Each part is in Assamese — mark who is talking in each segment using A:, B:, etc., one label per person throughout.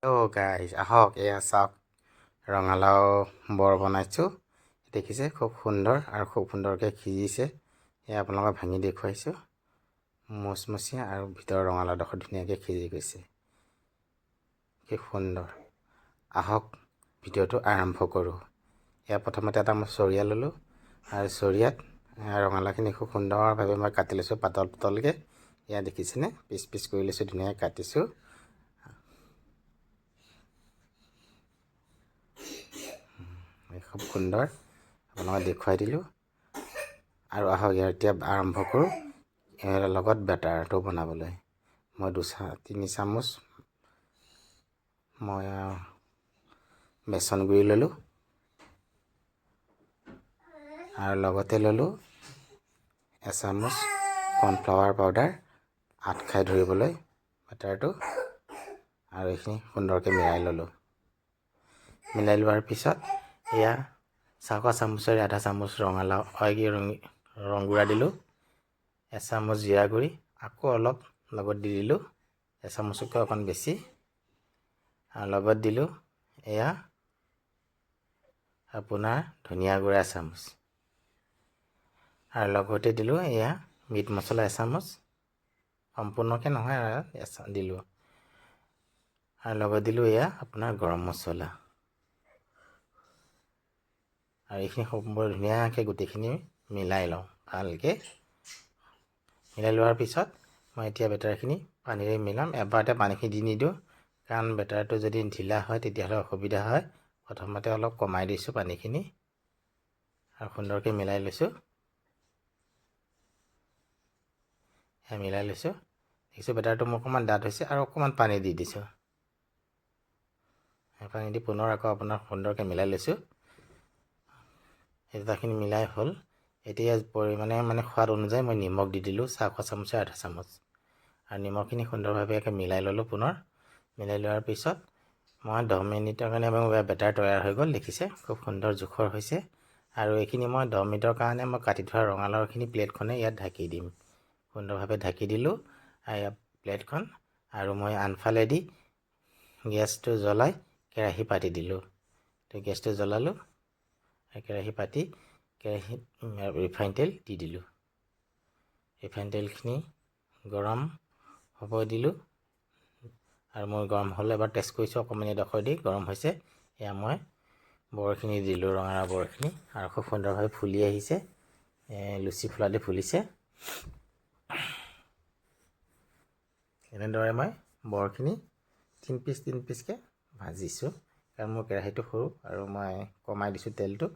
A: অ' গাইজ, আহক, এয়া চাওক, ৰঙালাও বৰ বনাইছোঁ। দেখিছে, খুব সুন্দৰ আৰু খুব সুন্দৰকৈ সিজিছে। এয়া আপোনালোকক ভাঙি দেখুৱাইছোঁ। মচমচীয়া আৰু ভিতৰৰ ৰঙালাওডোখৰ ধুনীয়াকৈ সিজি গৈছে। কি সুন্দৰ! আহক, ভিডিঅ'টো আৰম্ভ কৰোঁ। এয়া প্ৰথমতে এটা মই চৰিয়া ল'লোঁ আৰু চৰিয়াত ৰঙালাওখিনি খুব সুন্দৰভাৱে মই কাটি লৈছোঁ পাতল পাতলকৈ। এয়া দেখিছেনে? পিচ পিচ কৰি লৈছোঁ, ধুনীয়াকৈ কাটিছোঁ। খুব সুন্দৰ, আপোনালোকক দেখুৱাই দিলোঁ। আৰু আহক, ইয়াৰ এতিয়া আৰম্ভ কৰোঁ ইয়াৰ লগত বেটাৰটো বনাবলৈ। মই 3 চামুচ মই বেচন গুড়ি ল'লোঁ আৰু লগতে ল'লোঁ এচামুচ কৰ্ণফ্লাৱাৰ পাউডাৰ, আঁত খাই ধৰিবলৈ বেটাৰটো। আৰু এইখিনি সুন্দৰকৈ মিলাই ল'লোঁ। মিলাই লোৱাৰ পিছত এয়া চাহখোৱা চামুচেৰে আধা চামুচ ৰঙালাও কি ৰং গুড়া দিলোঁ, এচামুচ জিৰা গুড়ি, আকৌ অলপ লগত দি দিলোঁ, এচামুচতকৈ অকণ বেছি। আৰু লগত দিলোঁ এয়া আপোনাৰ ধনিয়া গুড়া এচামুচ আৰু লগতে দিলোঁ এয়া মিট মছলা এচামুচ, সম্পূৰ্ণকৈ নহয় আৰু দিলোঁ। আৰু লগত দিলোঁ এয়া আপোনাৰ গৰম মছলা। আৰু এইখিনি সম্পূৰ্ণ ধুনীয়াকৈ গোটেইখিনি মিলাই লওঁ ভালকৈ। মিলাই লোৱাৰ পিছত মই এতিয়া বেটাৰখিনি পানীৰে মিলাম। এবাৰতে পানীখিনি দি নিদিওঁ, কাৰণ বেটাৰটো যদি ঢিলা হয় তেতিয়াহ'লে অসুবিধা হয়। প্ৰথমতে অলপ কমাই দিছোঁ পানীখিনি আৰু সুন্দৰকৈ মিলাই লৈছোঁ। মিলাই লৈছোঁ, দেখিছোঁ বেটাৰটো মোৰ অকণমান ডাঠ হৈছে আৰু অকণমান পানী দি দিছোঁ। পানী দি পুনৰ আকৌ আপোনাৰ সুন্দৰকৈ মিলাই লৈছোঁ। এই দুটাখিনি মিলাই হ'ল। এতিয়া পৰিমাণে মানে সোৱাদ অনুযায়ী মই নিমখ দি দিলোঁ, চাহ খোৱা চামুচে আধা চামুচ। আৰু নিমখখিনি সুন্দৰভাৱে একে মিলাই ল'লোঁ পুনৰ। মিলাই লোৱাৰ পিছত মই 10 মিনিটৰ কাৰণে মোৰ বেটাৰ তৈয়াৰ হৈ গ'ল। দেখিছে, খুব সুন্দৰ জোখৰ হৈছে। আৰু এইখিনি মই 10 মিনিটৰ কাৰণে মই কাটি থোৱা ৰঙালাওখিনি প্লেটখনে ইয়াত ঢাকি দিম। সুন্দৰভাৱে ঢাকি দিলোঁ প্লেটখন। আৰু মই আনফালেদি গেছটো জ্বলাই কেৰাহী পাতি দিলোঁ। তো গেছটো জ্বলালোঁ, কেৰাহী পাতি কেৰাহীত ৰিফাইন তেল দি দিলোঁ। ৰিফাইন তেলখিনি গৰম হ'ব দিলোঁ আৰু মই গৰম হ'লে এবাৰ টেষ্ট কৰিছোঁ, অকণমান এডোখৰ দি গৰম হৈছে। এয়া মই বৰখিনি দিলোঁ, ৰঙালাও বৰখিনি, আৰু খুব সুন্দৰভাৱে ফুলি আহিছে, লুচি ফুলাদি ফুলিছে। এনেদৰে মই বৰখিনি 3 পিচ 3 পিচকৈ ভাজিছোঁ, কাৰণ মোৰ কেৰাহীটো সৰু আৰু মই কমাই দিছোঁ তেলটো,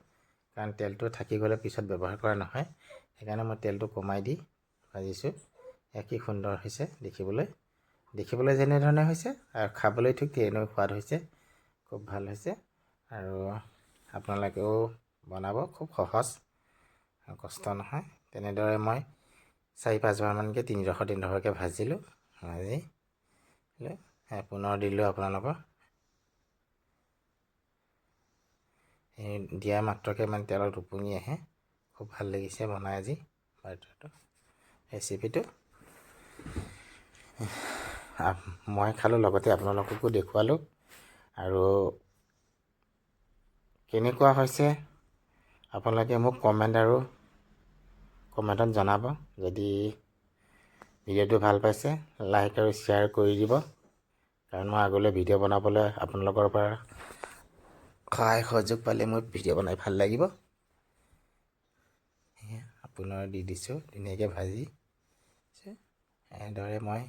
A: কাৰণ তেলটো থাকি গ'লে পিছত ব্যৱহাৰ কৰা নহয়, সেইকাৰণে মই তেলটো কমাই দি ভাজিছোঁ। এয়া কি সুন্দৰ হৈছে দেখিবলৈ, দেখিবলৈ যেনেধৰণে হৈছে আৰু খাবলৈ ঠিক তেনেকৈ সোৱাদ হৈছে, খুব ভাল হৈছে। আৰু আপোনালোকেও বনাব, খুব সহজ, কষ্ট নহয়। তেনেদৰে মই 4 5বাৰমানকৈ তিনিডোখৰ তিনিডোখৰকৈ ভাজিলোঁ। ভাজি পুনৰ দিলোঁ আপোনালোকৰ। এই দিয়া মাত্ৰকে মানে তেলত ওপঙি আহে। খুব ভাল লাগিছে বনাই আজি বাৰ্তাটো, ৰেচিপিটো মই খালোঁ, লগতে আপোনালোককো দেখুৱালোঁ। আৰু কেনেকুৱা হৈছে আপোনালোকে মোক কমেণ্ট আৰু কমেণ্টত জনাব। যদি ভিডিঅ'টো ভাল পাইছে লাইক আৰু শ্বেয়াৰ কৰি দিব, কাৰণ মই আগলৈ ভিডিঅ' বনাবলৈ আপোনালোকৰ পৰা সহায় সহযোগ পালে মোৰ ভিডিঅ' বনাই ভাল লাগিব। আপোনাৰ দি দিছোঁ ধুনীয়াকৈ ভাজি। এনেদৰে মই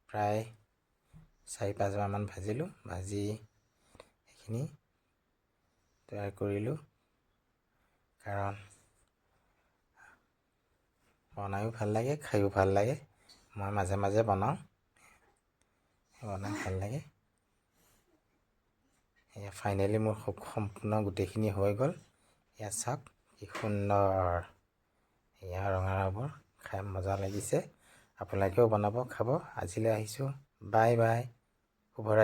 A: প্ৰায় 4 5বাৰমান ভাজিলোঁ। ভাজি সেইখিনি তৈয়াৰ কৰিলোঁ, কাৰণ বনায়ো ভাল লাগে, খায়ো ভাল লাগে। মই মাজে মাজে বনাওঁ, বনাই ভাল লাগে। এয়া ফাইনেলি মোৰ সম্পূৰ্ণ গোটেইখিনি হৈ গ'ল। এয়া চাওক কি সুন্দৰ এয়া ৰঙালাওবোৰ, খাই মজা লাগিছে। আপোনালোকেও বনাব, খাব। আজিলৈ আহিছোঁ, বাই বাই, শুভৰাত্ৰি।